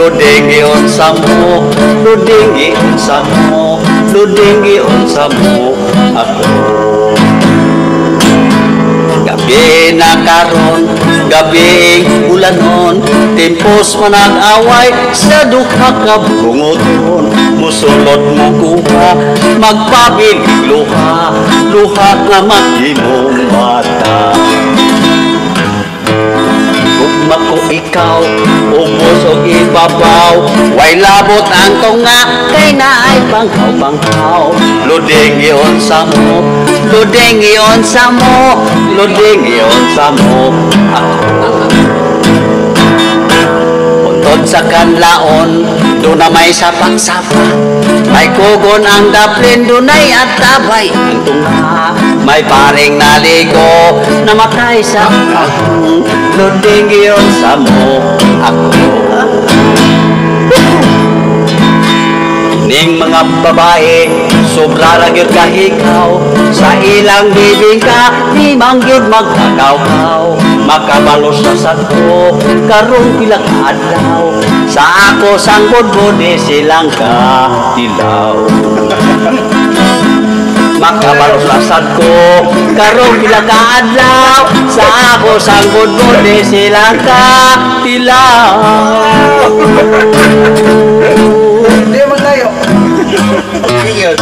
Luding giunsa mo, luding giunsa mo, luding giunsa mo ako. Gabi na karon, gabi ulanon, timpos manag-away sa duha ka bungoton. Musulot mo kuha, magpabilig luha, luha nga maghimong bata. Gugma ko ikaw, ubos og ibabaw, way labot ang tunga, kay naay panghaw-panghaw. Luding giunsa mo, luding giunsa mo, luding giunsa mo ako. Puntod sa kanlaon, duna may sapa-sapa, may kugon ang daplin, dunay atabay ang tunga. May paring naligo, namatay sa ahong, luding giunsa mo ako. Ning mga babae, sobra ra gyud kahikaw, sa ilang bibingka, di man gyud magkakaw-kaw. Makabalos na sad ko, karong pila ka adlaw, sa ako sang budbud di silang katilaw. Makabalos na sad ko, karong pila ka adlaw, sa ako sang budbud di silang katilaw. Hindi man tayo. Sige.